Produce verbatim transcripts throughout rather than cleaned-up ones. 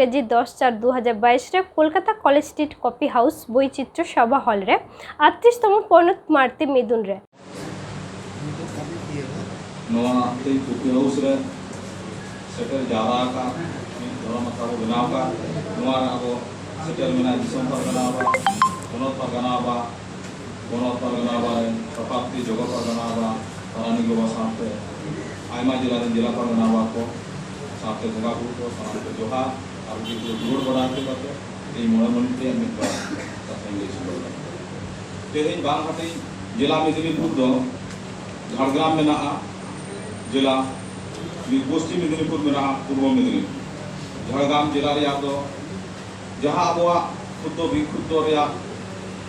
ᱤᱝᱨᱮᱡᱤ ᱫᱚᱥ ᱪᱟᱨ ᱫᱩ ᱦᱟᱡᱟᱨ ᱵᱟᱭᱤᱥ ᱨᱮ Kolkata college street coffee house Boichitra Sabha hall ᱨᱮ ᱟᱴᱛᱨᱤᱥ ᱛᱚᱢᱚ ᱯᱚᱱᱚᱛ ᱢᱟᱲᱛᱮ ᱢᱤᱫᱩᱱ ᱨᱮ᱾ ᱱᱚᱣᱟ ᱛᱮᱦᱮᱧ ᱠᱚᱯᱷᱤ ᱦᱟᱣᱩᱥ ᱨᱮ ᱥᱮᱴᱮᱨ ᱡᱟᱣᱨᱟ ᱟᱠᱟᱱ ᱢᱤᱫ ᱫᱷᱚᱨᱚᱢ ᱟᱠᱷᱲᱟ ᱵᱚ ᱵᱮᱱᱟᱣ ᱟᱠᱟᱫ, ᱱᱚᱣᱟ ᱨᱮ ᱟᱵᱚ ᱥᱮᱴᱮᱨ ᱢᱮᱱᱟᱜ ᱫᱤᱥᱚᱢ ᱯᱟᱨᱜᱟᱱᱟ ᱵᱟ, ᱯᱚᱱᱚᱛ ᱯᱟᱨᱜᱟᱱᱟ ᱵᱟ, ᱯᱚᱱᱚᱛ ᱯᱟᱨᱜᱟᱱᱟ ᱵᱟ ᱨᱮᱱ ᱥᱚᱛᱟᱵᱫᱤ ᱡᱚᱜᱚ ᱯᱟᱨᱜᱟᱱᱟ ᱵᱟ, ᱯᱟᱨᱟᱱᱤᱠ ᱵᱟᱵᱟ ᱥᱟᱶᱛᱮ ᱟᱭᱢᱟ ᱡᱮᱞᱟ ᱨᱮᱱ ᱡᱮᱞᱟ ᱯᱟᱨᱜᱟᱱᱟ ᱵᱟ ᱠᱚ ᱥᱟᱶᱛᱮ ᱵᱚᱸᱜᱟ ᱵᱩᱨᱩ ᱠᱚ ᱥᱟᱱᱟᱢ ᱠᱚ ᱡᱚᱦᱟᱨ ᱟᱨ ᱩᱱᱠᱩ ᱠᱚ ᱫᱩᱞᱟᱹᱲ ᱵᱟᱲᱟ ᱦᱚᱪᱚ ᱠᱟᱛᱮ ᱤᱧ ᱢᱚᱬᱮ ᱢᱤᱱᱤᱴ ᱨᱮᱭᱟᱜ ᱢᱤᱫ ᱵᱟᱨ ᱠᱟᱛᱷᱟᱧ ᱞᱟᱹᱭ ᱥᱚᱫᱚᱨ ᱠᱟᱱᱟ᱾ ᱛᱮᱦᱮᱧ ᱵᱟᱝ ᱦᱟᱹᱴᱤᱧ ᱡᱮᱞᱟ ᱢᱮᱫᱽᱱᱤᱯᱩᱨ ᱫᱚ ᱡᱷᱟᱲᱜᱨᱟᱢ ᱢᱮᱱᱟᱜᱼᱟ, ᱡᱮᱞᱟ ᱯᱚᱥᱪᱤᱢ ᱢᱮᱫᱽᱱᱤᱯᱩᱨ ᱢᱮᱱᱟᱜᱼᱟ, ᱯᱩᱨᱵᱚ ᱢᱮᱫᱽᱱᱤᱯᱩᱨ᱾ ᱡᱷᱟᱲᱜᱨᱟᱢ ᱡᱮᱞᱟ ᱨᱮᱭᱟᱜ ᱫᱚ ᱡᱟᱦᱟᱸ ᱟᱵᱚᱣᱟᱜ ᱠᱷᱩᱫᱽᱫᱚ ᱵᱤᱠᱷᱩᱫᱽᱫᱚ ᱨᱮᱭᱟᱜ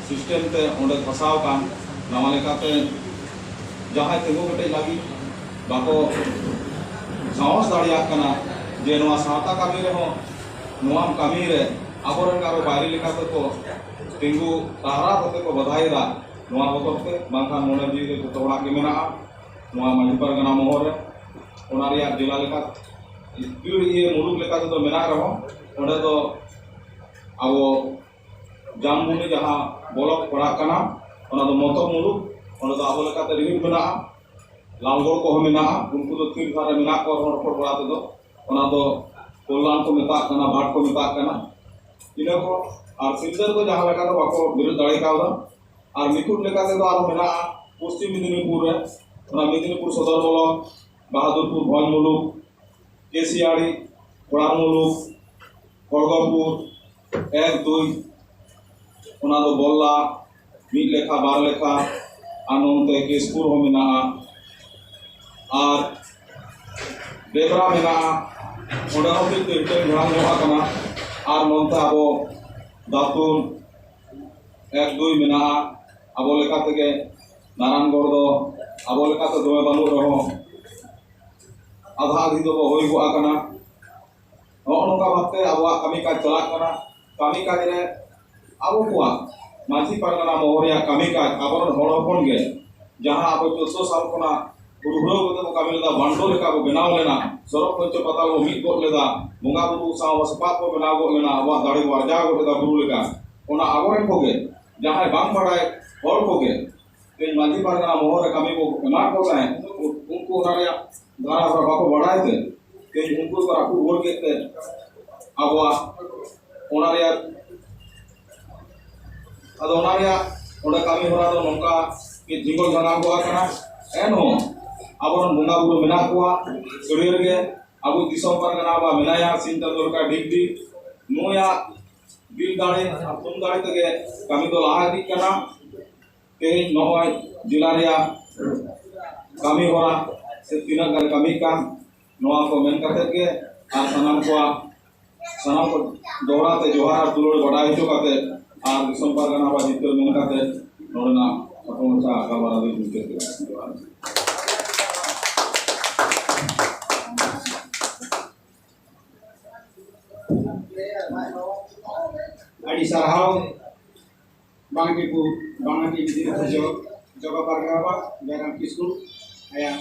ᱥᱤᱥᱴᱮᱢ ᱛᱮ ᱚᱸᱰᱮ ᱫᱷᱟᱥᱟᱣ ᱟᱠᱟᱱ, ᱱᱟᱣᱟ ᱞᱮᱠᱟᱛᱮ ᱡᱟᱦᱟᱸᱭ ᱛᱤᱸᱜᱩ ᱠᱮᱴᱮᱡ ᱞᱟᱹᱜᱤᱫ ᱵᱟᱠᱚ ᱥᱟᱦᱚᱥ ᱫᱟᱲᱮᱭᱟᱜ ᱠᱟᱱᱟ ᱡᱮ ᱱᱚᱣᱟ ᱥᱟᱶᱛᱟ ᱠᱟᱹᱢᱤ ᱨᱮᱦᱚᱸ ᱱᱚᱣᱟ ᱠᱟᱹᱢᱤ ᱨᱮ ᱟᱵᱚᱨᱮᱱ ᱟᱨᱚ ᱵᱟᱭᱨᱤ ᱞᱮᱠᱟ ᱛᱮᱠᱚ ᱛᱤᱸᱜᱩ ᱨᱟᱦᱨᱟ ᱠᱟᱛᱮ ᱠᱚ ᱵᱟᱫᱷᱟᱭᱮᱫᱟ᱾ ᱱᱚᱣᱟ ᱵᱚᱛᱚᱨ ᱛᱮ ᱵᱟᱝᱠᱷᱟᱱ ᱢᱚᱱᱮ ᱡᱤᱣᱤ ᱨᱮ ᱡᱚᱛᱚ ᱦᱚᱲᱟᱜ ᱜᱮ ᱢᱮᱱᱟᱜᱼᱟ᱾ ᱱᱚᱣᱟ ᱢᱟᱹᱡᱷᱤ ᱯᱟᱨᱜᱟᱱᱟ ᱢᱚᱦᱚᱞ ᱨᱮ ᱚᱱᱟ ᱨᱮᱭᱟᱜ ᱡᱮᱞᱟ ᱞᱮᱠᱟ ᱤᱭᱟᱹ ᱢᱩᱞᱩᱠ ᱞᱮᱠᱟ ᱛᱮᱫᱚ ᱢᱮᱱᱟᱜ ᱨᱮᱦᱚᱸ, ᱚᱸᱰᱮ ᱫᱚ ᱟᱵᱚ ᱡᱟᱢᱵᱩᱱᱤ ᱡᱟᱦᱟᱸ ᱵᱚᱞᱚᱠ ᱯᱟᱲᱟᱜ ᱠᱟᱱᱟ, ᱚᱱᱟ ᱫᱚ ᱢᱚᱛᱚ ᱢᱩᱞᱩᱠ, ᱚᱸᱰᱮ ᱫᱚ ᱟᱵᱚ ᱞᱮᱠᱟᱛᱮ ᱨᱤᱦᱤᱴ ᱢᱮᱱᱟᱜᱼᱟ, ᱞᱟᱝᱜᱚᱲ ᱠᱚᱦᱚᱸ ᱢᱮᱱᱟᱜᱼᱟ᱾ ᱩᱱᱠᱩ ᱫᱚ ᱛᱷᱤᱨ ᱫᱷᱟᱨᱮ ᱢᱮᱱᱟᱜ ᱠᱚᱣᱟ ᱨᱚᱲ ᱨᱚᱯᱚᱲ ᱵᱟᱲᱟ ᱛᱮᱫᱚ, ᱚᱱᱟ ᱫᱚ ᱠᱚᱞᱞᱟᱱ ᱠᱚ ᱢᱮᱛᱟᱜ ᱠᱟᱱᱟ, ᱵᱷᱟᱴ ᱠᱚ ᱢᱮᱛᱟᱜ ᱠᱟᱱᱟ᱾ ᱤᱱᱟᱹ ᱠᱚ ᱟᱨ ᱥᱤᱞᱫᱟᱹ ᱫᱚ ᱡᱟᱦᱟᱸ ᱞᱮᱠᱟ ᱫᱚ ᱵᱟᱠᱚ ᱵᱮᱨᱮᱫ ᱫᱟᱲᱮ ᱠᱟᱣᱫᱟ᱾ ᱟᱨ ᱱᱤᱠᱩᱴ ᱞᱮᱠᱟ ᱛᱮᱫᱚ ᱟᱨᱦᱚᱸ ᱢᱮᱱᱟᱜᱼᱟ ᱯᱚᱥᱪᱤᱢ ᱢᱮᱫᱽᱱᱤᱯᱩᱨ ᱨᱮ, ᱚᱱᱟ ᱢᱮᱫᱽᱱᱤᱯᱩᱨ ᱥᱚᱫᱚᱨ ᱵᱞᱚᱠ, ᱵᱟᱦᱟᱫᱩᱨᱯᱩᱨ ᱵᱷᱚᱸᱡᱽ ᱢᱩᱞᱩᱠ, ᱠᱮᱥᱤᱭᱟᱲᱤ, ᱠᱚᱲᱟᱨ ᱢᱩᱞᱩᱠ, ᱠᱷᱚᱲᱜᱚᱯᱩᱨ, ᱮᱠ ᱫᱩᱭ, ᱚᱱᱟ ᱫᱚ ᱵᱚᱞᱞᱟ, ᱢᱤᱫ ᱞᱮᱠᱷᱟ, ᱵᱟᱨ ᱞᱮᱠᱷᱟ, ᱟᱨ ᱱᱚᱱᱛᱮ ᱠᱮᱥᱯᱩᱨ ᱦᱚᱸ ᱢᱮᱱᱟᱜᱼᱟ᱾ ᱟᱨ ᱰᱮᱵᱨᱟ ᱢᱮᱱᱟᱜᱼᱟ, ᱚᱸᱰᱮ ᱦᱚᱸ ᱢᱤᱫ ᱦᱤᱴᱟᱹᱝ ᱡᱷᱟᱲᱟᱝ ᱧᱚᱜ ᱟᱠᱟᱱᱟ᱾ ᱟᱨ ᱱᱚᱱᱛᱮ ᱟᱵᱚ ᱫᱟᱛᱩᱱ ᱮᱠ ᱫᱩᱭ ᱢᱮᱱᱟᱜᱼᱟ᱾ ᱟᱵᱚ ᱞᱮᱠᱟ ᱛᱮᱜᱮ ᱱᱟᱨᱟᱱᱜᱚᱲ ᱫᱚ ᱟᱵᱚ ᱞᱮᱠᱟᱛᱮ ᱫᱚᱢᱮ ᱵᱟᱹᱱᱩᱜ ᱨᱮᱦᱚᱸ ᱟᱫᱷᱟ ᱟᱫᱷᱤ ᱫᱚᱵᱚ ᱦᱩᱭ ᱜᱚᱜ ᱟᱠᱟᱱᱟ᱾ ᱱᱚᱜᱼᱚ ᱱᱚᱝᱠᱟ ᱵᱷᱟᱵᱛᱮ ᱟᱵᱚᱣᱟᱜ ᱠᱟᱹᱢᱤ ᱠᱟᱡᱽ ᱪᱟᱞᱟᱜ ᱠᱟᱱᱟ᱾ ᱠᱟᱹᱢᱤ ᱠᱟᱡᱽ ᱨᱮ ᱟᱵᱚ ᱠᱚᱣᱟᱜ ᱢᱟᱹᱡᱷᱤ ᱯᱟᱨᱜᱟᱱᱟ ᱢᱚᱦᱚᱞ ᱨᱮᱭᱟᱜ ᱠᱟᱹᱢᱤ ᱠᱟᱡᱽ ᱟᱵᱚᱨᱮᱱ ᱦᱚᱲ ᱦᱚᱯᱚᱱ ᱜᱮ ᱡᱟᱦᱟᱸ ᱟᱵᱚ ᱪᱳᱫᱽᱫᱳ ᱥᱟᱞ ᱠᱷᱚᱱᱟᱜ ᱦᱩᱲᱩ ᱦᱩᱲᱟᱹᱣ ᱠᱟᱛᱮ ᱵᱚ ᱠᱟᱹᱢᱤ ᱞᱮᱫᱟ, ᱵᱟᱱᱰᱚ ᱞᱮᱠᱟ ᱵᱚ ᱵᱮᱱᱟᱣ ᱞᱮᱱᱟ, ᱥᱚᱨᱚᱜ ᱯᱚᱧᱪᱚ ᱯᱟᱛᱟᱞ ᱵᱚ ᱢᱤᱫ ᱜᱚᱫ ᱞᱮᱫᱟ, ᱵᱚᱸᱜᱟ ᱵᱩᱨᱩ ᱥᱟᱶ ᱥᱟᱯᱟᱵ ᱵᱚ ᱵᱮᱱᱟᱣ ᱜᱚᱫ ᱞᱮᱱᱟ, ᱟᱵᱚᱣᱟᱜ ᱫᱟᱲᱮ ᱵᱚ ᱟᱨᱡᱟᱣ ᱜᱚᱫ ᱞᱮᱫᱟ ᱵᱩᱨᱩ ᱞᱮᱠᱟ᱾ ᱚᱱᱟ ᱟᱵᱚᱨᱮᱱ ᱠᱚᱜᱮ ᱡᱟᱦᱟᱸᱭ ᱵᱟᱝ ᱵᱟᱲᱟᱭ ᱦᱚᱲ ᱠᱚᱜᱮ ᱛᱮᱦᱮᱧ ᱢᱟᱹᱡᱷᱤ ᱯᱟᱨᱜᱟᱱᱟ ᱢᱚᱦᱚᱞ ᱨᱮ ᱠᱟᱹᱢᱤ ᱠᱚ ᱮᱢᱟ ᱠᱚ ᱛᱟᱦᱮᱸᱫ, ᱩᱱᱠᱩ ᱚᱱᱟ ᱨᱮᱭᱟᱜ ᱫᱷᱟᱨᱟ ᱦᱚᱨᱟ ᱵᱟᱠᱚ ᱵᱟᱲᱟᱭ ᱛᱮ ᱛᱮᱦᱮᱧ ᱩᱱᱠᱩ ᱠᱚ ᱨᱟᱹᱯᱩᱫ ᱨᱩᱣᱟᱹᱲ ᱠᱮᱫ ᱛᱮ ᱟᱵᱚᱣᱟᱜ ᱚᱱᱟ ᱨᱮᱭᱟᱜ ᱟᱫᱚ ᱚᱱᱟ ᱨᱮᱭᱟᱜ ᱚᱸᱰᱮ ᱠᱟᱹᱢᱤ ᱦᱚᱨᱟ ᱫᱚ ᱱᱚᱝᱠᱟ ᱜᱮ ᱡᱤᱸᱜᱚᱞ ᱡᱷᱟᱱᱟᱝ ᱠᱚ ᱠᱟᱱᱟ᱾ ᱮᱱᱦᱚᱸ ᱟᱵᱚᱨᱮᱱ ᱵᱚᱸᱜᱟ ᱵᱩᱨᱩ ᱢᱮᱱᱟᱜ ᱠᱚᱣᱟ ᱥᱟᱹᱨᱭᱟᱹ ᱨᱮᱜᱮ, ᱟᱵᱚ ᱫᱤᱥᱚᱢ ᱯᱟᱨᱜᱟᱱᱟ ᱵᱟ ᱢᱮᱱᱟᱭᱟ ᱥᱤᱧ ᱪᱟᱸᱫᱳ ᱞᱮᱠᱟ ᱰᱤᱜᱽ ᱰᱤᱜᱽ, ᱱᱩᱭᱟᱜ ᱫᱤᱞ ᱫᱟᱲᱮ ᱟᱨ ᱛᱷᱩᱢ ᱫᱟᱲᱮ ᱛᱮᱜᱮ ᱠᱟᱹᱢᱤ ᱫᱚ ᱞᱟᱦᱟ ᱤᱫᱤᱜ ᱠᱟᱱᱟ᱾ ᱛᱮᱦᱮᱧ ᱱᱚᱜᱼᱚᱭ ᱡᱮᱞᱟ ᱨᱮᱭᱟᱜ ᱠᱟᱹᱢᱤ ᱦᱚᱨᱟ ᱥᱮ ᱛᱤᱱᱟᱹᱜ ᱜᱟᱱ ᱠᱟᱹᱢᱤ ᱠᱟᱱ, ᱱᱚᱣᱟ ᱠᱚ ᱢᱮᱱ ᱠᱟᱛᱮ ᱜᱮ ᱟᱨ ᱥᱟᱱᱟᱢ ᱠᱚᱣᱟᱜ ᱥᱟᱱᱟᱢ ᱠᱚ ᱫᱚᱦᱲᱟ ᱛᱮ ᱡᱚᱦᱟᱨ ᱟᱨ ᱫᱩᱞᱟᱹᱲ ᱵᱟᱰᱟᱭ ᱦᱚᱪᱚ ᱠᱟᱛᱮ ᱟᱨ ᱫᱤᱥᱚᱢ ᱯᱟᱨᱜᱟᱱᱟ ᱵᱟ ᱡᱤᱛᱠᱟᱹᱨ ᱢᱮᱱ ᱠᱟᱛᱮ ᱱᱚᱰᱮᱱᱟᱜ ᱠᱷᱟᱴᱚ ᱢᱟᱪᱷᱟ ᱜᱟᱞᱢᱟᱨᱟᱣ ᱫᱚᱧ ᱢᱩᱪᱟᱹᱫ ᱠᱮᱫᱟ᱾ ᱡᱚᱦᱟᱨ᱾ ᱟᱹᱰᱤ ᱥᱟᱨᱦᱟᱣ᱾ ᱵᱟᱝ ᱜᱮᱠᱚ ᱵᱟᱝ ᱜᱮ ᱡᱩᱫᱤ ᱡᱚᱜᱚ ᱯᱟᱨᱜᱟᱱᱟ ᱵᱟ ᱡᱟᱭᱨᱟᱢ ᱠᱤᱥᱠᱩ ᱟᱭᱟᱜ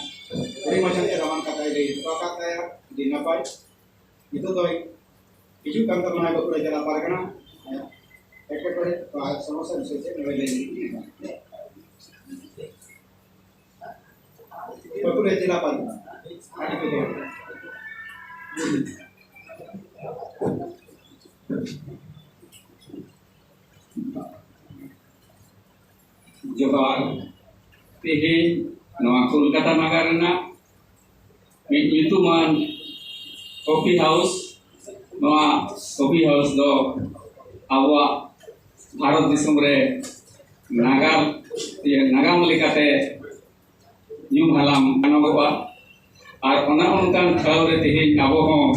ᱦᱩᱰᱤᱧ ᱢᱟᱪᱷᱟ ᱛᱮ ᱫᱟᱢᱟᱱ ᱠᱟᱛᱷᱟᱭ ᱞᱟᱹᱭ ᱦᱚᱴᱚ ᱟᱠᱟᱫ ᱛᱟᱭᱟ, ᱟᱹᱰᱤ ᱱᱟᱯᱟᱭ᱾ ᱱᱤᱛᱚᱜ ᱫᱚ ᱦᱤᱡᱩᱜ ᱠᱟᱱ ᱛᱟᱵᱚᱱᱟ ᱵᱟᱸᱠᱩᱲᱟ ᱡᱮᱞᱟ ᱯᱟᱨᱜᱟᱱᱟ ᱮᱴᱠᱮᱴᱚᱬᱮ ᱵᱟ ᱥᱚᱢᱚᱥᱥᱟ ᱵᱤᱥᱚᱭ ᱛᱮ ᱱᱚᱰᱮ ᱞᱟᱹᱭ ᱞᱟᱹᱜᱤᱫ ᱤᱧ ᱮᱢᱟ᱾ ᱵᱟᱸᱠᱩᱲᱟ ᱡᱮᱞᱟ ᱯᱟᱨᱜᱟᱱᱟ ᱟᱹᱰᱤ ᱠᱚ ᱫᱚ ᱡᱚᱦᱟᱨ᱾ ᱛᱮᱦᱮᱧ ᱱᱚᱣᱟ ᱠᱳᱞᱠᱟᱛᱟ ᱱᱟᱜᱟᱨ ᱨᱮᱱᱟᱜ ᱢᱤᱫ ᱧᱩᱛᱩᱢᱟᱱ ᱠᱚᱯᱷᱤ ᱦᱟᱣᱩᱥ, ᱱᱚᱣᱟ ᱠᱚᱯᱷᱤ ᱦᱟᱣᱩᱥ ᱫᱚ ᱟᱵᱚᱣᱟᱜ ᱵᱷᱟᱨᱚᱛ ᱫᱤᱥᱚᱢ ᱨᱮ ᱱᱟᱜᱟᱨ, ᱤᱭᱟᱹ, ᱱᱟᱜᱟᱢ ᱞᱮᱠᱟᱛᱮ ᱧᱩᱢ ᱦᱟᱞᱟᱝ ᱜᱟᱱᱚᱜᱚᱜᱼᱟ᱾ ᱟᱨ ᱚᱱᱟ ᱚᱱᱠᱟᱱ ᱴᱷᱟᱶ ᱨᱮ ᱛᱮᱦᱮᱧ ᱟᱵᱚ ᱦᱚᱸ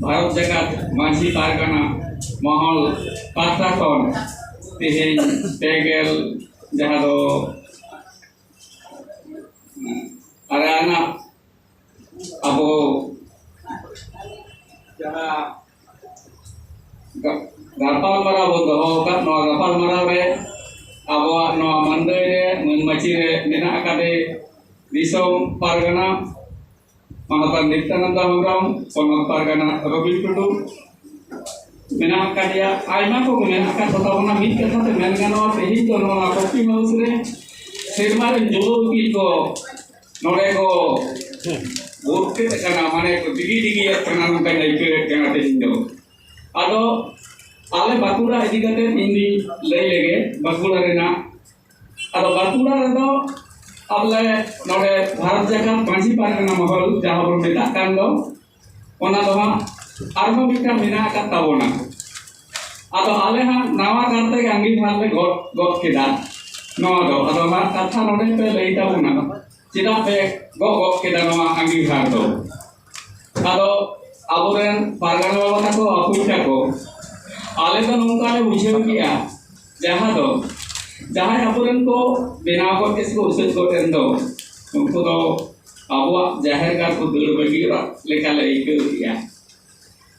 ᱵᱷᱟᱨᱚᱛ ᱡᱟᱠᱟᱛ ᱢᱟᱹᱡᱷᱤ ᱯᱟᱨᱜᱟᱱᱟ ᱢᱚᱦᱚᱞ ᱯᱟᱦᱴᱟ ᱠᱷᱚᱱ ᱛᱮᱦᱮᱧ ᱯᱮ ᱜᱮᱞ, ᱡᱟᱦᱟᱸ ᱫᱚ ᱟᱨᱮ ᱟᱱᱟᱜ ᱟᱵᱚ ᱡᱟᱦᱟᱸ ᱜᱟ-, ᱜᱟᱯᱟᱞᱢᱟᱨᱟᱣ ᱵᱚᱱ ᱫᱚᱦᱚ ᱟᱠᱟᱫ, ᱱᱚᱣᱟ ᱜᱟᱯᱟᱞᱢᱟᱨᱟᱣ ᱨᱮ ᱟᱵᱚᱣᱟᱜ ᱱᱚᱣᱟ ᱢᱟᱹᱱᱫᱟᱹᱭ ᱨᱮ ᱢᱟᱹᱱ ᱢᱟᱹᱪᱤ ᱨᱮ ᱢᱮᱱᱟᱜ ᱟᱠᱟᱫᱮ ᱫᱤᱥᱚᱢ ᱯᱟᱨᱜᱟᱱᱟ ᱢᱟᱱᱚᱛᱟᱱ ᱱᱤᱛᱭᱟᱱᱟᱱᱫᱟ ᱦᱮᱢᱵᱨᱚᱢ, ᱯᱚᱱᱚᱛ ᱯᱟᱨᱜᱟᱱᱟ ᱨᱚᱵᱤ ᱴᱩᱰᱩ, ᱢᱮᱱᱟᱜ ᱟᱠᱟᱫᱮᱭᱟ, ᱟᱭᱢᱟ ᱠᱚ ᱢᱮᱱᱟᱜ ᱟᱠᱟᱫ ᱠᱚ ᱛᱟᱵᱚᱱᱟ᱾ ᱢᱤᱫ ᱠᱟᱛᱷᱟ ᱛᱮ ᱢᱮᱱ ᱜᱟᱱᱚᱜᱼᱟ, ᱛᱮᱦᱮᱧ ᱫᱚ ᱱᱚᱣᱟ ᱠᱚᱯᱷᱤ ᱦᱟᱣᱩᱥ ᱨᱮ ᱥᱮᱨᱢᱟ ᱨᱮᱱ ᱡᱳᱨ ᱩᱠᱤᱞ ᱠᱚ ᱱᱚᱰᱮ ᱠᱚ ᱵᱷᱚᱨᱛᱤᱜ ᱠᱟᱱᱟ, ᱢᱟᱱᱮ ᱠᱚ ᱰᱤᱜᱤ ᱰᱤᱜᱤᱭᱮᱫ ᱠᱟᱱᱟ, ᱱᱚᱝᱠᱟᱧ ᱟᱹᱭᱠᱟᱹᱣᱮᱫ ᱠᱟᱱᱟ ᱛᱮᱦᱮᱧ ᱫᱚ᱾ ᱟᱫᱚ ᱟᱞᱮ ᱵᱟᱸᱠᱩᱲᱟ ᱤᱫᱤ ᱠᱟᱛᱮ ᱤᱧ ᱫᱩᱧ ᱞᱟᱹᱭ ᱞᱮᱜᱮ, ᱵᱟᱸᱠᱩᱲᱟ ᱨᱮᱱᱟᱜ᱾ ᱟᱫᱚ ᱵᱟᱸᱠᱩᱲᱟ ᱨᱮᱫᱚ ᱟᱞᱮ ᱱᱚᱰᱮ ᱵᱷᱟᱨᱚᱛ ᱡᱟᱠᱟᱛ ᱢᱟᱹᱡᱷᱤ ᱯᱟᱨᱜᱟᱱᱟ ᱢᱚᱦᱚᱞ, ᱡᱟᱦᱟᱸ ᱵᱚᱱ ᱢᱮᱛᱟᱜ ᱠᱟᱱ ᱫᱚ, ᱚᱱᱟ ᱫᱚ ᱦᱟᱸᱜ ᱟᱨᱦᱚᱸ ᱢᱤᱫᱴᱟᱝ ᱢᱮᱱᱟᱜ ᱟᱠᱟᱫ ᱛᱟᱵᱚᱱᱟ᱾ ᱟᱫᱚ ᱟᱞᱮ ᱦᱟᱸᱜ ᱱᱟᱣᱟ ᱠᱟᱨᱛᱮ ᱜᱮ ᱟᱸᱜᱤᱵᱷᱟᱨ ᱞᱮ ᱜᱚᱫ ᱜᱚᱫ ᱠᱮᱫᱟ ᱱᱚᱣᱟ ᱫᱚ᱾ ᱟᱫᱚ ᱦᱟᱸᱜ ᱠᱟᱛᱷᱟ ᱱᱚᱰᱮ ᱯᱮ ᱞᱟᱹᱭ ᱛᱟᱵᱚᱱᱟ, ᱪᱮᱫᱟᱜ ᱯᱮ ᱜᱚᱜ ᱜᱚᱫ ᱠᱮᱫᱟ ᱱᱚᱣᱟ ᱟᱸᱜᱤᱵᱷᱟᱨ ᱫᱚ? ᱟᱫᱚ ᱟᱵᱚᱨᱮᱱ ᱯᱟᱨᱜᱟᱱᱟ ᱵᱟᱵᱟ ᱛᱟᱠᱚ, ᱟᱹᱯᱩᱧ ᱛᱟᱠᱚ, ᱟᱞᱮ ᱫᱚ ᱱᱚᱝᱠᱟ ᱞᱮ ᱵᱩᱡᱷᱟᱹᱣ ᱠᱮᱜᱼᱟ, ᱡᱟᱦᱟᱸ ᱫᱚ ᱡᱟᱦᱟᱸᱭ ᱟᱵᱚᱨᱮᱱ ᱠᱚ ᱵᱮᱱᱟᱣ ᱠᱚ ᱥᱮ ᱠᱚ ᱩᱥᱟᱹᱫ ᱠᱚ ᱮᱱ ᱫᱚ, ᱩᱱᱠᱩ ᱫᱚ ᱟᱵᱚᱣᱟᱜ ᱡᱟᱦᱮᱨ ᱜᱟᱲ ᱠᱚ ᱫᱟᱹᱲ ᱵᱟᱹᱜᱤ ᱚᱲᱟᱜ ᱞᱮᱠᱟ ᱞᱮ ᱟᱹᱭᱠᱟᱹᱣ ᱠᱮᱜᱼᱟ᱾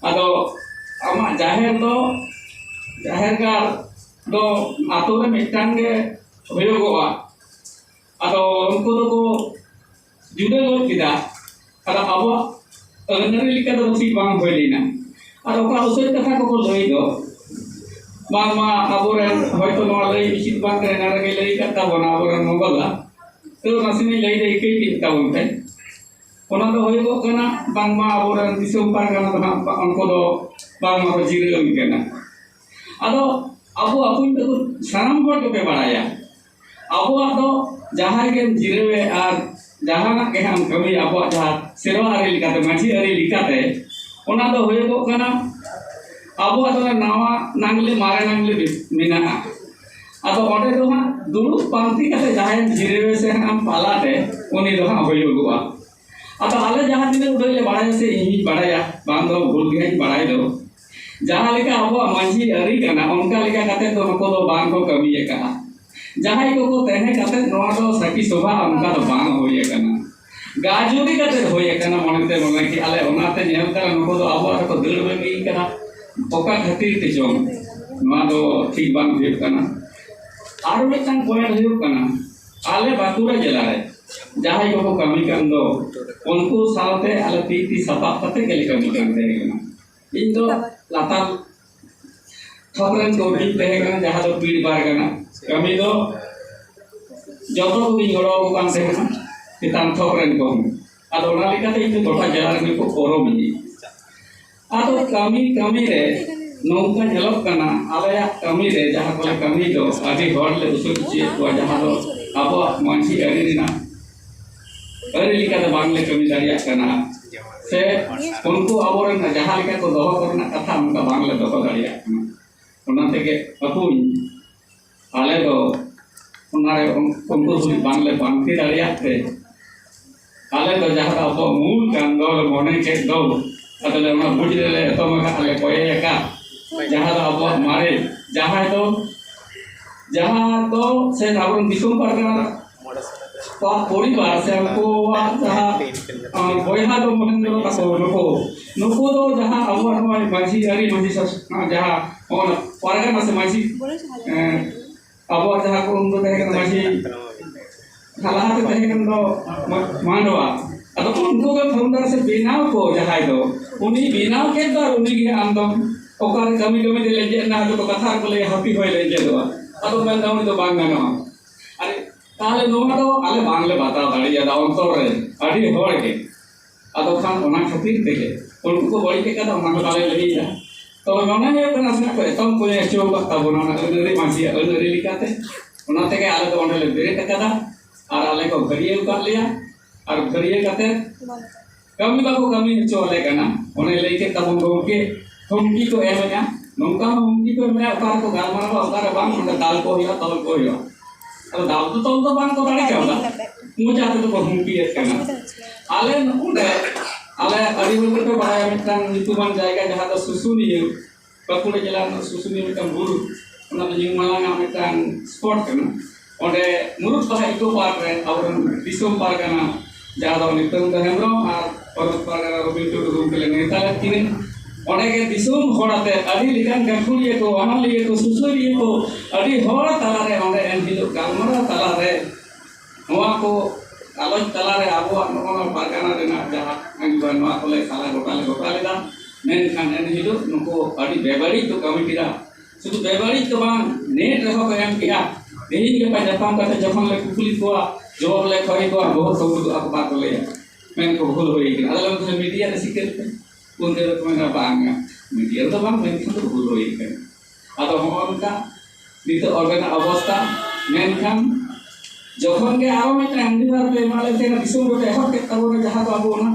ᱟᱫᱚ ᱟᱢᱟᱜ ᱡᱟᱦᱮᱨ ᱫᱚ, ᱡᱟᱦᱮᱨ ᱜᱟᱲ ᱫᱚ ᱟᱛᱳ ᱨᱮ ᱢᱤᱫᱴᱟᱝ ᱜᱮ ᱦᱩᱭᱩᱜᱚᱜᱼᱟ᱾ ᱟᱫᱚ ᱩᱱᱠᱩ ᱫᱚᱠᱚ ᱡᱩᱫᱟᱹ ᱜᱚᱫ ᱠᱮᱫᱟ᱾ ᱟᱫᱚ ᱟᱵᱚᱣᱟᱜ ᱟᱹᱱ ᱟᱹᱨᱤ ᱞᱮᱠᱟ ᱫᱚ ᱴᱷᱤᱠ ᱵᱟᱝ ᱦᱩᱭ ᱞᱮᱱᱟ᱾ ᱟᱨ ᱚᱠᱟ ᱩᱥᱟᱹᱨ ᱠᱟᱛᱷᱟ ᱠᱚᱠᱚ ᱞᱟᱹᱭ ᱫᱚ, ᱵᱟᱝᱢᱟ ᱟᱵᱚᱨᱮᱱ ᱦᱚᱭᱛᱚ ᱱᱚᱣᱟ ᱞᱟᱹᱭ ᱩᱪᱤᱛ ᱵᱟᱝ ᱠᱟᱱᱟ, ᱮᱱᱟᱝ ᱨᱮᱜᱮ ᱞᱟᱹᱭ ᱟᱠᱟᱫ ᱛᱟᱵᱚᱱᱟ ᱟᱵᱚᱨᱮᱱ ᱢᱚᱜᱚᱞᱟ᱾ ᱛᱟᱹᱣ ᱱᱟᱥᱮᱱᱟᱜ ᱞᱟᱹᱭ ᱫᱚ ᱤᱠᱟᱹᱭ ᱠᱮᱫ ᱛᱟᱵᱚᱱ ᱯᱮ᱾ ᱚᱱᱟ ᱫᱚ ᱦᱩᱭᱩᱜᱚᱜ ᱠᱟᱱᱟ ᱵᱟᱝᱢᱟ ᱟᱵᱚᱨᱮᱱ ᱫᱤᱥᱚᱢ ᱯᱟᱨᱜᱟᱱᱟ ᱫᱚ ᱦᱟᱸᱜ ᱩᱱᱠᱩ ᱫᱚ ᱵᱟᱝᱢᱟ ᱠᱚ ᱡᱤᱨᱟᱹᱣ ᱠᱟᱱᱟ᱾ ᱟᱫᱚ ᱟᱵᱚ ᱟᱹᱯᱩᱧ ᱛᱟᱠᱚ ᱥᱟᱱᱟᱢ ᱦᱚᱲ ᱜᱮᱯᱮ ᱵᱟᱲᱟᱭᱟ, ᱟᱵᱚᱣᱟᱜ ᱫᱚ ᱡᱟᱦᱟᱸ ᱨᱮᱜᱮᱢ ᱡᱤᱨᱟᱹᱣᱮ ᱟᱨ ᱡᱟᱦᱟᱱᱟᱜ ᱜᱮ ᱦᱟᱸᱜ ᱮᱢ ᱠᱟᱹᱢᱤᱭᱟ, ᱟᱵᱚᱣᱟᱜ ᱡᱟᱦᱟᱸ ᱥᱮᱨᱣᱟ ᱟᱹᱨᱤ ᱞᱮᱠᱟᱛᱮ, ᱢᱟᱹᱡᱷᱤ ᱟᱹᱨᱤ ᱞᱮᱠᱟᱛᱮ, ᱚᱱᱟ ᱫᱚ ᱦᱩᱭᱩᱜᱚᱜ ᱠᱟᱱᱟ ᱟᱵᱚᱣᱟᱜ ᱫᱚ ᱱᱟᱣᱟ ᱱᱟᱝᱞᱮ, ᱢᱟᱨᱮ ᱱᱟᱝᱞᱮ ᱢᱮᱱᱟᱜᱼᱟ᱾ ᱟᱫᱚ ᱚᱸᱰᱮ ᱫᱚ ᱦᱟᱸᱜ ᱫᱩᱲᱩᱵ ᱯᱟᱱᱛᱮ ᱠᱟᱛᱮ ᱡᱟᱦᱟᱸᱭᱮᱢ ᱡᱤᱨᱟᱹᱣᱮ ᱥᱮ ᱦᱟᱸᱜ ᱮᱢ ᱯᱟᱞᱟᱴᱮ, ᱩᱱᱤ ᱫᱚ ᱦᱟᱸᱜ ᱦᱩᱭᱩᱜᱚᱜᱼᱟ᱾ ᱟᱫᱚ ᱟᱞᱮ ᱡᱟᱦᱟᱸ ᱛᱤᱱᱟᱹᱜ ᱩᱰᱟᱹᱝ ᱞᱮ ᱵᱟᱲᱟᱭᱟ ᱥᱮ ᱤᱧᱤᱧ ᱵᱟᱲᱟᱭᱟ, ᱵᱟᱝ ᱫᱚ ᱵᱷᱩᱞ ᱜᱮ ᱦᱟᱸᱜ ᱤᱧ ᱵᱟᱲᱟᱭ ᱫᱚ, ᱡᱟᱦᱟᱸ ᱞᱮᱠᱟ ᱟᱵᱚᱣᱟᱜ ᱢᱟᱹᱡᱷᱤ ᱟᱹᱨᱤ ᱠᱟᱱᱟ, ᱚᱱᱠᱟ ᱞᱮᱠᱟ ᱠᱟᱛᱮ ᱫᱚ ᱱᱩᱠᱩ ᱫᱚ ᱵᱟᱝ ᱠᱚ ᱠᱟᱹᱢᱤ ᱟᱠᱟᱫᱼᱟ᱾ ᱡᱟᱦᱟᱸᱭ ᱠᱚᱠᱚ ᱛᱟᱦᱮᱸ ᱠᱟᱛᱮ ᱱᱚᱣᱟ ᱫᱚ ᱥᱟᱹᱠᱷᱤ ᱥᱚᱵᱷᱟ ᱚᱱᱠᱟ ᱫᱚ ᱵᱟᱝ ᱦᱩᱭ ᱟᱠᱟᱱᱟ᱾ ᱜᱟᱡᱩᱨᱤ ᱠᱟᱛᱮ ᱦᱩᱭ ᱟᱠᱟᱱᱟ, ᱢᱚᱱᱮᱛᱮ ᱢᱚᱱᱮ ᱠᱮᱜᱼᱟ ᱞᱮ, ᱚᱱᱟᱛᱮ ᱧᱮᱞ ᱠᱟᱱᱟ ᱱᱩᱠᱩ ᱫᱚ ᱟᱵᱚᱣᱟᱜ ᱨᱮᱠᱚ ᱫᱟᱹᱲ ᱵᱟᱹᱜᱤ ᱠᱟᱱᱟ᱾ ᱚᱠᱟ ᱠᱷᱟᱹᱛᱤᱨ ᱛᱮ ᱪᱚᱝ ᱱᱚᱣᱟ ᱫᱚ ᱴᱷᱤᱠ ᱵᱟᱝ ᱦᱩᱭᱩᱜ ᱠᱟᱱᱟ᱾ ᱟᱨ ᱢᱤᱫᱴᱟᱝ ᱯᱚᱭᱮᱱᱴ ᱦᱩᱭᱩᱜ ᱠᱟᱱᱟ, ᱟᱞᱮ ᱵᱟᱸᱠᱩᱲᱟ ᱡᱮᱞᱟ ᱨᱮ ᱡᱟᱦᱟᱸᱭ ᱠᱚᱠᱚ ᱠᱟᱹᱢᱤ ᱠᱟᱱ ᱫᱚ, ᱩᱱᱠᱩ ᱥᱟᱶᱛᱮ ᱟᱞᱮ ᱛᱤ ᱛᱤ ᱥᱟᱯᱟᱵ ᱠᱟᱛᱮ ᱜᱮᱞᱮ ᱠᱟᱹᱢᱤ ᱠᱟᱱ ᱛᱟᱦᱮᱸ ᱠᱟᱱᱟ᱾ ᱤᱧ ᱫᱚ ᱞᱟᱛᱟᱨ ᱛᱷᱚᱠ ᱨᱮᱱ ᱠᱚ ᱢᱤᱫ ᱛᱟᱦᱮᱸ ᱠᱟᱱᱟ, ᱡᱟᱦᱟᱸ ᱫᱚ ᱯᱤᱲ ᱵᱟᱨ ᱠᱟᱱᱟ᱾ ᱠᱟᱹᱢᱤ ᱫᱚ ᱡᱚᱛᱚ ᱠᱚᱜᱤᱧ ᱜᱚᱲᱚ ᱟᱠᱚ ᱠᱟᱱ ᱛᱟᱦᱮᱸ ᱠᱟᱱᱟ, ᱪᱮᱛᱟᱱ ᱛᱷᱚᱠ ᱨᱮᱱ ᱠᱚ᱾ ᱟᱫᱚ ᱚᱱᱟ ᱞᱮᱠᱟᱛᱮ ᱤᱧ ᱫᱚ ᱜᱚᱴᱟ ᱡᱮᱞᱟ ᱨᱮᱱ ᱠᱚ ᱯᱚᱨᱚᱢᱤᱧᱟ᱾ ᱟᱫᱚ ᱠᱟᱹᱢᱤ ᱠᱟᱹᱢᱤ ᱨᱮ ᱱᱚᱝᱠᱟ ᱧᱮᱞᱚᱜ ᱠᱟᱱᱟ, ᱟᱞᱮᱭᱟᱜ ᱠᱟᱹᱢᱤ ᱨᱮ ᱡᱟᱦᱟᱸ ᱠᱚᱞᱮ ᱠᱟᱹᱢᱤ ᱫᱚ, ᱟᱹᱰᱤ ᱦᱚᱲ ᱞᱮ ᱩᱥᱩᱞ ᱦᱚᱪᱚᱭᱮᱫ ᱠᱚᱣᱟ, ᱡᱟᱦᱟᱸ ᱫᱚ ᱟᱵᱚᱣᱟᱜ ᱢᱟᱹᱡᱷᱤ ᱟᱹᱨᱤ ᱨᱮᱱᱟᱜ ᱟᱹᱨᱤ ᱞᱮᱠᱟᱛᱮ ᱵᱟᱝᱞᱮ ᱠᱟᱹᱢᱤ ᱫᱟᱲᱮᱭᱟᱜ ᱠᱟᱱᱟ, ᱥᱮ ᱩᱱᱠᱩ ᱟᱵᱚᱨᱮᱱ ᱡᱟᱦᱟᱸ ᱞᱮᱠᱟ ᱠᱚ ᱫᱚᱦᱚ ᱠᱚᱨᱮᱱᱟᱜ ᱠᱟᱛᱷᱟ, ᱚᱱᱠᱟ ᱵᱟᱝᱞᱮ ᱫᱚᱦᱚ ᱫᱟᱲᱮᱭᱟᱜ ᱠᱟᱱᱟ᱾ ᱚᱱᱟ ᱛᱮᱜᱮ ᱟᱹᱵᱩᱧ, ᱟᱞᱮ ᱫᱚ ᱚᱱᱟᱨᱮ ᱩᱱᱠᱩ ᱫᱷᱟᱹᱵᱤᱡ ᱵᱟᱝᱞᱮ ᱯᱟᱱᱛᱮ ᱫᱟᱲᱮᱭᱟᱜ ᱛᱮ, ᱟᱞᱮ ᱫᱚ ᱡᱟᱦᱟᱸ ᱫᱚ ᱟᱵᱚᱣᱟᱜ ᱢᱩᱞ ᱠᱟᱱ ᱫᱚ ᱢᱚᱱᱮ ᱠᱮᱫ ᱫᱚ, ᱟᱫᱚ ᱞᱮ ᱚᱱᱟ ᱵᱩᱡᱽ ᱨᱮᱞᱮ ᱮᱛᱚᱢ ᱟᱠᱟᱫ, ᱟᱞᱮ ᱠᱚᱭᱮ ᱟᱠᱟᱫ, ᱡᱟᱦᱟᱸ ᱫᱚ ᱟᱵᱚᱣᱟᱜ ᱢᱟᱨᱮ, ᱡᱟᱦᱟᱸᱭ ᱫᱚ, ᱡᱟᱦᱟᱸ ᱫᱚ ᱥᱮ ᱟᱵᱚᱨᱮᱱ ᱫᱤᱥᱚᱢ ᱯᱟᱨᱜᱟᱱᱟ ᱠᱚᱣᱟᱜ ᱯᱚᱨᱤᱵᱟᱨ ᱥᱮ ᱩᱱᱠᱩᱣᱟᱜ ᱡᱟᱦᱟᱸ, ᱟᱸ, ᱵᱚᱭᱦᱟ ᱫᱚ ᱢᱚᱦᱮᱱᱫᱨᱚ ᱛᱟᱠᱚ, ᱱᱩᱠᱩ, ᱱᱩᱠᱩ ᱫᱚ ᱡᱟᱦᱟᱸ ᱟᱵᱚᱣᱟᱜ ᱱᱚᱜᱼᱚᱭ ᱢᱟᱹᱡᱷᱤ ᱟᱹᱨᱤ, ᱢᱟᱹᱡᱷᱤ ᱥᱟᱥ-, ᱟᱸ, ᱡᱟᱦᱟᱸ ᱚᱱᱟ ᱯᱟᱨᱜᱟᱱᱟ ᱥᱮ ᱢᱟᱹᱡᱷᱤ, ᱮᱸ, ᱟᱵᱚᱣᱟᱜ ᱡᱟᱦᱟᱸ ᱠᱚ ᱩᱱᱠᱩ ᱛᱟᱦᱮᱸ ᱠᱟᱱᱟ ᱢᱟᱹᱡᱷᱤ, ᱞᱟᱦᱟᱛᱮ ᱛᱟᱦᱮᱸ ᱠᱟᱱ ᱫᱚ ᱢᱟ-, ᱢᱟᱱᱰᱣᱟ᱾ ᱟᱫᱚ ᱩᱱᱠᱩ ᱜᱮ ᱯᱷᱟᱣᱩᱱᱰᱟᱨ ᱥᱮ ᱵᱮᱱᱟᱣ ᱠᱚ ᱡᱟᱦᱟᱸᱭ ᱫᱚ, ᱩᱱᱤ ᱵᱮᱱᱟᱣ ᱠᱮᱫ ᱫᱚ ᱟᱨ ᱩᱱᱤ ᱜᱮ ᱟᱢ ᱫᱚ ᱚᱠᱟᱨᱮ ᱠᱟᱹᱢᱤ ᱠᱟᱹᱢᱤ ᱛᱮ ᱞᱮᱸᱡᱮᱫ ᱮᱱᱟ, ᱟᱫᱚ ᱠᱚ ᱠᱟᱛᱷᱟ ᱠᱚ ᱞᱟᱹᱭᱟ, ᱦᱟᱹᱯᱤ ᱦᱚᱭ ᱞᱮᱸᱡᱮᱫᱚᱜᱼᱟ᱾ ᱟᱫᱚ ᱢᱮᱱᱫᱟ ᱩᱱᱤ ᱫᱚ ᱵᱟᱝ ᱜᱟᱱᱚᱜᱼᱟ᱾ ᱟᱨ ᱛᱟᱦᱞᱮ ᱱᱚᱣᱟ ᱫᱚ ᱟᱞᱮ ᱵᱟᱝᱞᱮ ᱵᱟᱛᱟᱣ ᱫᱟᱲᱮᱭᱟᱫᱟ ᱚᱱᱛᱚᱨ ᱨᱮ ᱟᱹᱰᱤ ᱦᱚᱲ ᱜᱮ᱾ ᱟᱫᱚ ᱠᱷᱟᱱ ᱚᱱᱟ ᱠᱷᱟᱹᱛᱤᱨ ᱛᱮᱜᱮ ᱩᱱᱠᱩ ᱠᱚ ᱵᱟᱹᱲᱤᱡ ᱟᱠᱟᱫᱟ, ᱚᱱᱟ ᱫᱚ ᱵᱟᱞᱮ ᱞᱟᱹᱭᱮᱫᱟ᱾ ᱛᱚᱵᱮ ᱢᱚᱱᱮ ᱦᱩᱭᱩᱜ ᱠᱟᱱᱟ ᱥᱮ ᱠᱚ ᱮᱛᱚᱢ ᱠᱚᱭᱮ ᱦᱚᱪᱚ ᱟᱠᱟᱫ ᱛᱟᱵᱚᱱᱟ ᱚᱱᱟ ᱟᱹᱱ ᱟᱹᱨᱤ, ᱢᱟᱹᱡᱷᱤᱭᱟᱜ ᱟᱹᱱ ᱟᱹᱨᱤ ᱞᱮᱠᱟᱛᱮ᱾ ᱚᱱᱟ ᱛᱮᱜᱮ ᱟᱞᱮ ᱫᱚ ᱚᱸᱰᱮ ᱞᱮ ᱵᱮᱨᱮᱫ ᱟᱠᱟᱫᱟ ᱟᱨ ᱟᱞᱮ ᱠᱚ ᱵᱷᱟᱹᱨᱭᱟᱹ ᱟᱠᱟᱫ ᱞᱮᱭᱟ᱾ ᱟᱨ ᱵᱷᱟᱹᱨᱭᱟᱹ ᱠᱟᱛᱮ ᱠᱟᱹᱢᱤ ᱵᱟᱠᱚ ᱠᱟᱹᱢᱤ ᱦᱚᱪᱚ ᱟᱞᱮ ᱠᱟᱱᱟ᱾ ᱚᱱᱮ ᱞᱟᱹᱭ ᱠᱮᱫ ᱛᱟᱵᱚᱱ ᱜᱚᱢᱠᱮ, ᱦᱩᱢᱠᱤ ᱠᱚ ᱮᱢᱮᱜᱼᱟ, ᱱᱚᱝᱠᱟ ᱦᱚᱸ ᱦᱩᱢᱠᱤ ᱠᱚ ᱮᱢᱮᱜᱼᱟ, ᱚᱠᱟ ᱨᱮᱠᱚ ᱜᱟᱞᱢᱟᱨᱟᱣᱟ, ᱚᱠᱟ ᱨᱮ ᱵᱟᱝ, ᱚᱸᱰᱮ ᱫᱟᱞ ᱠᱚ ᱦᱩᱭᱩᱜᱼᱟ, ᱛᱚᱞ ᱠᱚ ᱦᱩᱭᱩᱜᱼᱟ᱾ ᱟᱫᱚ ᱫᱟᱞ ᱫᱚ ᱛᱚᱞ ᱫᱚ ᱵᱟᱝ ᱠᱚ ᱫᱟᱲᱮ ᱠᱟᱣᱫᱟ, ᱢᱚᱪᱟ ᱛᱮᱫᱚ ᱠᱚ ᱦᱩᱢᱠᱤᱭᱮᱫ ᱠᱟᱱᱟ᱾ ᱟᱞᱮ ᱱᱚᱰᱮ, ᱟᱞᱮ ᱟᱹᱰᱤ ᱦᱚᱲ ᱜᱮᱯᱮ ᱵᱟᱲᱟᱭᱟ, ᱢᱤᱫᱴᱟᱝ ᱧᱩᱛᱩᱢᱟᱱ ᱡᱟᱭᱜᱟ ᱡᱟᱦᱟᱸ ᱫᱚ ᱥᱩᱥᱩᱱᱤᱭᱟᱹ, ᱵᱟᱸᱠᱩᱲᱟ ᱡᱮᱞᱟ ᱨᱮᱱᱟᱜ ᱥᱩᱥᱩᱱᱤᱭᱟᱹ ᱢᱤᱫᱴᱟᱝ ᱵᱩᱨᱩ, ᱚᱱᱟ ᱫᱚ ᱧᱩᱢ ᱢᱟᱞᱟᱝᱟᱜ ᱢᱤᱫᱴᱟᱝ ᱥᱯᱚᱴ ᱠᱟᱱᱟ᱾ ᱚᱸᱰᱮ ᱢᱩᱨᱩᱫ ᱵᱟᱦᱟ ᱤᱠᱳ ᱯᱟᱨᱠ ᱨᱮ ᱟᱵᱚᱨᱮᱱ ᱫᱤᱥᱚᱢ ᱯᱟᱨᱜᱟᱱᱟ, ᱡᱟᱦᱟᱸ ᱫᱚ ᱱᱤᱛᱚᱝ ᱫᱚ ᱦᱮᱢᱵᱨᱚᱢ ᱟᱨ ᱯᱚᱱᱚᱛ ᱯᱟᱨᱜᱟᱱᱟ ᱨᱚᱵᱤᱱ ᱴᱩᱰᱩ ᱜᱚᱢᱠᱮ ᱞᱮ ᱱᱮᱣᱛᱟ ᱞᱮᱫ ᱠᱤᱱᱟᱹ᱾ ᱚᱸᱰᱮ ᱜᱮ ᱫᱤᱥᱚᱢ ᱦᱚᱲ ᱟᱛᱮ ᱟᱹᱰᱤ ᱞᱮᱠᱟᱱ ᱜᱟᱹᱠᱷᱩᱲᱤᱭᱟᱹ ᱠᱚ, ᱚᱱᱚᱞᱤᱭᱟᱹ ᱠᱚ, ᱥᱩᱥᱟᱹᱨᱤᱭᱟᱹ ᱠᱚ, ᱟᱹᱰᱤ ᱦᱚᱲ ᱛᱟᱞᱟᱨᱮ ᱚᱸᱰᱮ ᱮᱱ ᱦᱤᱞᱳᱜ ᱜᱟᱞᱢᱟᱨᱟᱣ ᱛᱟᱞᱟᱨᱮ ᱱᱚᱣᱟ ᱠᱚ ᱜᱟᱞᱚᱪ ᱛᱟᱞᱟᱨᱮ ᱟᱵᱚᱣᱟᱜ ᱱᱚᱜᱼᱚ ᱱᱚᱣᱟ ᱯᱟᱨᱜᱟᱱᱟ ᱨᱮᱱᱟᱜ ᱡᱟᱦᱟᱸ ᱟᱹᱜᱩᱣᱟᱹ ᱱᱚᱣᱟ ᱠᱚᱞᱮ ᱥᱟᱞᱟ ᱜᱚᱴᱟ ᱞᱮ ᱜᱚᱴᱟ ᱞᱮᱫᱟ᱾ ᱢᱮᱱᱠᱷᱟᱱ ᱮᱱᱦᱤᱞᱳᱜ ᱱᱩᱠᱩ ᱟᱹᱰᱤ ᱵᱮᱵᱟᱹᱲᱤᱡ ᱠᱚ ᱠᱟᱹᱢᱤ ᱠᱮᱫᱟ᱾ ᱥᱩᱫᱷᱩ ᱵᱮᱵᱟᱹᱲᱤᱡ ᱫᱚ ᱵᱟᱝ, ᱱᱮᱴ ᱨᱮᱦᱚᱸ ᱠᱚ ᱮᱢ ᱠᱮᱜᱼᱟ᱾ ᱛᱮᱦᱮᱧ ᱜᱟᱯᱟ ᱧᱟᱯᱟᱢ ᱠᱟᱛᱮ ᱡᱚᱠᱷᱚᱱ ᱞᱮ ᱠᱩᱠᱞᱤ ᱠᱚᱣᱟ, ᱡᱚᱵᱟᱵ ᱞᱮ ᱠᱷᱚᱭ ᱠᱚᱣᱟ, ᱵᱚᱦᱚᱜ ᱠᱚ ᱩᱰᱩᱠᱚᱜᱼᱟ ᱠᱚ ᱵᱟᱠᱚ ᱞᱟᱹᱭᱟ᱾ ᱢᱮᱱ ᱠᱚ ᱵᱷᱩᱞ ᱦᱩᱭ ᱠᱟᱱᱟ᱾ ᱟᱫᱚ ᱞᱮ ᱢᱮᱛᱟ ᱢᱤᱰᱤᱭᱟ ᱨᱮ ᱥᱤᱠᱟᱹᱨ ᱯᱮ᱾ ᱩᱱᱛᱮ ᱫᱚ ᱠᱚ ᱢᱮᱱᱟ ᱵᱟᱝᱟ, ᱢᱤᱰᱤᱭᱟ ᱨᱮᱫᱚ ᱵᱟᱝ, ᱢᱮᱱᱠᱷᱟᱱ ᱫᱚ ᱵᱷᱩᱞ ᱦᱩᱭ ᱠᱟᱱᱟ᱾ ᱟᱫᱚ ᱦᱚᱸᱜᱼᱚ ᱱᱚᱝᱠᱟ ᱱᱤᱛᱚᱜ ᱚᱸᱰᱮᱱᱟᱜ ᱚᱵᱚᱥᱛᱟ᱾ ᱢᱮᱱᱠᱷᱟᱱ ᱡᱚᱠᱷᱚᱱ ᱜᱮ ᱟᱨᱚ ᱢᱤᱫᱴᱟᱝ ᱟᱸᱜᱤᱵᱷᱟᱨ ᱯᱮ ᱮᱢᱟᱞᱮ ᱛᱟᱦᱮᱸᱱᱟ, ᱫᱤᱥᱚᱢ ᱨᱮᱯᱮ ᱮᱦᱚᱵ ᱠᱮᱫ ᱛᱟᱵᱚᱱᱟ, ᱡᱟᱦᱟᱸ ᱫᱚ ᱟᱵᱚ ᱚᱱᱟ,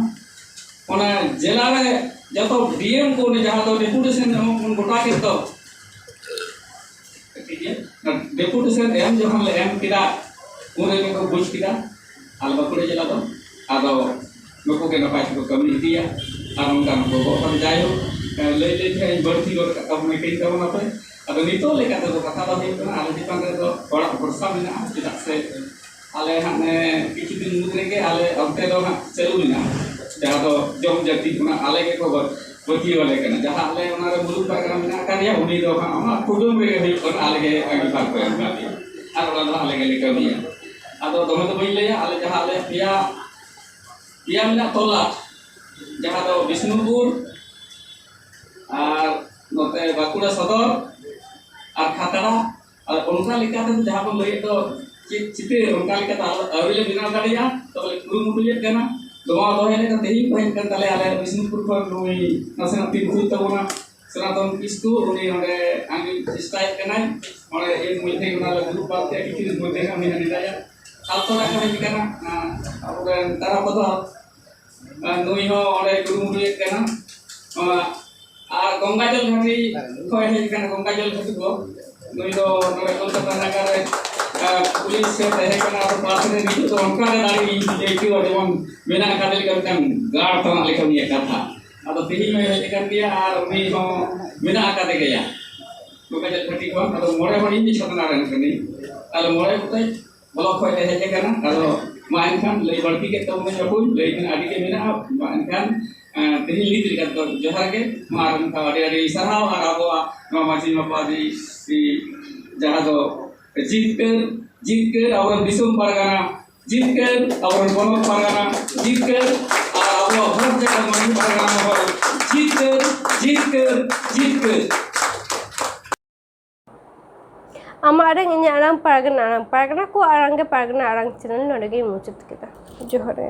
ᱚᱱᱟ ᱡᱮᱞᱟ ᱨᱮ ᱡᱚᱛᱚ ᱰᱤ ᱮᱢ ᱠᱚ ᱚᱸᱰᱮ ᱡᱟᱦᱟᱸ ᱫᱚ ᱰᱮᱯᱩᱴᱮᱥᱚᱱ ᱮᱢᱚᱜ ᱵᱚᱱ ᱜᱚᱴᱟ ᱠᱮᱫ ᱫᱚ, ᱰᱮᱯᱩᱴᱮᱥᱚᱱ ᱮᱢ ᱡᱚᱠᱷᱚᱱ ᱞᱮ ᱮᱢ ᱠᱮᱫᱟ, ᱩᱱ ᱨᱮᱜᱮ ᱠᱚ ᱵᱩᱡᱽ ᱠᱮᱫᱟ ᱟᱞᱮ ᱵᱟᱸᱠᱩᱲᱟ ᱡᱮᱞᱟ ᱫᱚ᱾ ᱟᱫᱚ ᱱᱩᱠᱩ ᱜᱮ ᱱᱟᱯᱟᱭ ᱛᱮᱠᱚ ᱠᱟᱹᱢᱤ ᱤᱫᱤᱭᱟ᱾ ᱟᱨ ᱚᱱᱠᱟ ᱱᱩᱠᱩ ᱜᱚᱜ ᱠᱟᱛᱮ ᱡᱟᱭᱦᱳᱠ, ᱞᱟᱹᱭ ᱞᱟᱹᱭ ᱛᱮ ᱤᱧ ᱵᱟᱹᱲᱛᱤ ᱜᱚᱫ ᱠᱟᱜ ᱛᱟᱵᱚᱱᱟ, ᱠᱟᱹᱧ ᱛᱟᱵᱚᱱᱟ ᱯᱮ᱾ ᱟᱫᱚ ᱱᱤᱛᱚᱜ ᱞᱮᱠᱟ ᱛᱮᱫᱚ ᱠᱟᱛᱷᱟ ᱫᱚ ᱦᱩᱭᱩᱜ ᱠᱟᱱᱟ, ᱟᱞᱮ ᱪᱮᱛᱟᱱ ᱨᱮᱫᱚ ᱦᱚᱲᱟᱜ ᱵᱷᱚᱨᱥᱟ ᱢᱮᱱᱟᱜᱼᱟ, ᱪᱮᱫᱟᱜ ᱥᱮ ᱟᱞᱮ ᱦᱟᱸᱜ ᱱᱮ ᱠᱤᱪᱷᱩ ᱫᱤᱱ ᱢᱩᱫᱽ ᱨᱮᱜᱮ ᱟᱞᱮ ᱚᱱᱛᱮ ᱫᱚ ᱦᱟᱸᱜ ᱪᱟᱹᱞᱩ ᱢᱮᱱᱟᱜᱼᱟ, ᱡᱟᱦᱟᱸ ᱫᱚ ᱡᱚᱢ ᱡᱟᱹᱛᱤ ᱚᱱᱟ ᱟᱞᱮ ᱜᱮᱠᱚ ᱵᱟᱹ-, ᱵᱟᱹᱛᱤᱭᱟᱹᱣ ᱟᱞᱮ ᱠᱟᱱᱟ᱾ ᱡᱟᱦᱟᱸ ᱟᱞᱮ ᱚᱱᱟ ᱨᱮ ᱢᱩᱞᱩᱠ ᱯᱟᱭᱜᱟᱱᱟ ᱢᱮᱱᱟᱜ ᱟᱠᱟᱫ ᱞᱮᱭᱟ, ᱩᱱᱤ ᱫᱚ ᱦᱟᱸᱜ ᱚᱱᱟ ᱠᱩᱰᱟᱹᱢ ᱨᱮᱜᱮ ᱦᱩᱭᱩᱜ ᱠᱟᱱᱟ, ᱟᱞᱮ ᱜᱮ ᱟᱹᱜᱤᱵᱷᱟᱨ ᱠᱚ ᱮᱢ ᱠᱟᱫ ᱞᱮᱭᱟ᱾ ᱟᱨ ᱚᱱᱟ ᱫᱚ ᱟᱞᱮ ᱜᱮᱞᱮ ᱠᱟᱹᱢᱤᱭᱟ᱾ ᱟᱫᱚ ᱫᱚᱢᱮ ᱫᱚ ᱵᱟᱹᱧ ᱞᱟᱹᱭᱟ, ᱟᱞᱮ ᱡᱟᱦᱟᱸ ᱟᱞᱮ ᱯᱮᱭᱟ, ᱯᱮᱭᱟ ᱢᱮᱱᱟᱜ ᱛᱚᱞᱟ, ᱡᱟᱦᱟᱸ ᱫᱚ ᱵᱤᱥᱱᱩᱯᱩᱨ ᱟᱨ ᱱᱚᱛᱮ ᱵᱟᱸᱠᱩᱲᱟ ᱥᱚᱫᱚᱨ ᱟᱨ ᱠᱷᱟᱛᱲᱟ᱾ ᱟᱨ ᱚᱱᱠᱟ ᱞᱮᱠᱟᱛᱮ ᱡᱟᱦᱟᱸ ᱵᱚᱱ ᱞᱟᱹᱭᱮᱫ ᱫᱚ ᱪᱮᱫ ᱪᱤᱛᱟᱹᱨ, ᱚᱱᱠᱟ ᱞᱮᱠᱟᱛᱮ ᱟᱞᱮ ᱟᱹᱣᱨᱤ ᱞᱮ ᱵᱮᱱᱟᱣ ᱫᱟᱲᱮᱭᱟᱜᱼᱟ, ᱛᱚᱵᱮ ᱞᱮ ᱠᱩᱨᱩᱢᱩᱴᱩᱭᱮᱫ ᱠᱟᱱᱟ᱾ ᱱᱚᱣᱟ ᱫᱚ ᱦᱮᱡ ᱞᱮᱱᱟ, ᱛᱮᱦᱮᱧ ᱠᱚ ᱦᱮᱡ ᱠᱟᱱ ᱛᱟᱞᱮᱭᱟ ᱟᱞᱮ ᱵᱤᱥᱱᱩᱯᱩᱨ ᱠᱷᱚᱱ ᱱᱩᱭ ᱱᱟᱥᱮᱱᱟᱜ ᱛᱤᱸᱜᱩ ᱦᱩᱭᱩᱜ ᱛᱟᱵᱚᱱᱟ᱾ ᱥᱚᱱᱟᱛᱚᱱ ᱠᱤᱥᱠᱩ, ᱩᱱᱤ ᱚᱸᱰᱮ ᱟᱸᱜᱤᱨ ᱪᱮᱥᱴᱟᱭᱮᱫ ᱠᱟᱱᱟᱭ, ᱚᱸᱰᱮ ᱤᱧ ᱢᱚᱫᱽᱫᱷᱮ ᱚᱱᱟ ᱞᱮ ᱫᱩᱲᱩᱵ ᱵᱟᱲᱟ ᱛᱮ ᱠᱤᱪᱷᱩ ᱫᱤᱱ ᱢᱚᱫᱽᱫᱷᱮ ᱠᱷᱟᱱ ᱩᱱᱤ ᱦᱚᱸ ᱱᱮᱰᱟᱭᱟ᱾ ᱥᱟᱞᱛᱚᱲᱟ ᱠᱚ ᱦᱮᱡ ᱠᱟᱱᱟ, ᱟᱸ, ᱟᱵᱚᱨᱮᱱ ᱛᱟᱨᱟ ᱠᱚᱫᱚ, ᱟᱸ, ᱱᱩᱭ ᱦᱚᱸ ᱚᱸᱰᱮ ᱠᱩᱨᱩᱢᱩᱴᱩᱭᱮᱫ ᱠᱟᱱᱟ᱾ ᱱᱚᱣᱟ ᱟᱨ ᱜᱚᱝᱜᱟ ᱡᱚᱞ ᱜᱷᱟᱴᱤ ᱠᱷᱚᱱ ᱦᱮᱡ ᱠᱟᱱᱟ, ᱜᱚᱝᱜᱟ ᱡᱚᱞ ᱜᱷᱟᱴᱤ ᱠᱚ᱾ ᱱᱩᱭ ᱫᱚ ᱱᱚᱰᱮ ᱠᱳᱞᱠᱟᱛᱟ ᱱᱟᱜᱟᱨ ᱨᱮ, ᱟᱸ, ᱯᱩᱞᱤᱥ ᱮ ᱛᱟᱦᱮᱸ ᱠᱟᱱᱟ, ᱟᱫᱚ ᱯᱟᱥ ᱨᱮ ᱱᱤᱛᱚᱜ ᱫᱚ ᱚᱱᱠᱟ ᱜᱮ ᱫᱟᱲᱮ ᱤᱧ ᱟᱹᱭᱠᱟᱹᱣᱟ, ᱡᱮᱢᱚᱱ ᱢᱮᱱᱟᱜ ᱟᱠᱟᱫᱮ ᱞᱮᱠᱟ ᱢᱤᱫᱴᱟᱝ ᱜᱟᱲ ᱛᱟᱱᱟᱜ ᱞᱮᱠᱟ ᱩᱱᱤᱭᱟᱜ ᱠᱟᱛᱷᱟ᱾ ᱟᱫᱚ ᱛᱮᱦᱮᱧ ᱦᱚᱸᱭ ᱦᱮᱡ ᱟᱠᱟᱱ ᱜᱮᱭᱟ ᱟᱨ ᱩᱱᱤ ᱦᱚᱸ ᱢᱮᱱᱟᱜ ᱟᱠᱟᱫᱮ ᱜᱮᱭᱟ᱾ ᱱᱚᱝᱠᱟ ᱪᱮᱫ ᱠᱟᱹᱴᱤᱡ ᱠᱷᱚᱱ ᱟᱫᱚ ᱢᱚᱬᱮ ᱦᱚᱲ ᱤᱧ ᱜᱮ ᱪᱷᱟᱛᱱᱟ ᱨᱮᱱ ᱠᱟᱹᱱᱟᱹᱧ᱾ ᱟᱫᱚ ᱢᱚᱬᱮ ᱜᱚᱴᱮᱡ ᱵᱞᱚᱠ ᱠᱷᱚᱱ ᱞᱮ ᱦᱮᱡ ᱟᱠᱟᱱᱟ᱾ ᱟᱫᱚ ᱢᱟ ᱮᱱᱠᱷᱟᱱ ᱞᱟᱹᱭ ᱵᱟᱹᱲᱛᱤ ᱠᱮᱫ ᱛᱟᱵᱚᱱᱟᱹᱧ ᱵᱟᱹᱵᱩ, ᱞᱟᱹᱭ ᱢᱮ ᱟᱹᱰᱤ ᱜᱮ ᱢᱮᱱᱟᱜᱼᱟ᱾ ᱢᱟ ᱮᱱᱠᱷᱟᱱ, ᱮᱸ, ᱛᱮᱦᱮᱧ ᱱᱤᱛ ᱞᱮᱠᱟ ᱫᱚ ᱡᱚᱦᱟᱨ ᱜᱮ᱾ ᱢᱟ ᱟᱨ ᱢᱤᱫ ᱫᱷᱟᱣ ᱟᱹᱰᱤ ᱟᱹᱰᱤ ᱥᱟᱨᱦᱟᱣ ᱟᱨ ᱟᱵᱚᱣᱟᱜ ᱱᱚᱣᱟ ᱢᱟᱹᱡᱷᱤ ᱢᱟᱯᱟᱡᱤ, ᱡᱟᱦᱟᱸ ᱫᱚ ᱡᱤᱛᱠᱟᱹᱨ, ᱡᱤᱛᱠᱟᱹᱨ ᱟᱵᱚᱨᱮᱱ ᱫᱤᱥᱚᱢ ᱯᱟᱨᱜᱟᱱᱟ ᱡᱤᱛᱠᱟᱹᱨ, ᱟᱵᱚᱨᱮᱱ ᱯᱚᱱᱚᱛ ᱯᱟᱨᱜᱟᱱᱟ ᱡᱤᱛᱠᱟᱹᱨ, ᱟᱨ ᱟᱵᱚᱣᱟᱜ ᱵᱷᱟᱨᱚᱛ ᱡᱟᱠᱟᱛ ᱢᱟᱹᱡᱷᱤ ᱯᱟᱨᱜᱟᱱᱟ ᱢᱚᱦᱚᱞ ᱡᱤᱛᱠᱟᱹᱨ, ᱡᱤᱛᱠᱟᱹᱨ, ᱡᱤᱛᱠᱟᱹᱨ᱾ ᱟᱢᱟᱜ ᱟᱲᱟᱝ, ᱤᱧᱟᱹᱜ ᱟᱲᱟᱝ, ᱯᱟᱨᱜᱟᱱᱟ ᱟᱲᱟᱝ, ᱯᱟᱨᱜᱟᱱᱟ ᱠᱚ ᱟᱲᱟᱝ ᱜᱮ ᱯᱟᱨᱜᱟᱱᱟ ᱟᱲᱟᱝ ᱪᱮᱱᱮᱞ ᱱᱚᱰᱮ ᱜᱮᱧ ᱢᱩᱪᱟᱹᱫ ᱠᱮᱫᱟ᱾ ᱡᱚᱦᱟᱨ ᱜᱮ᱾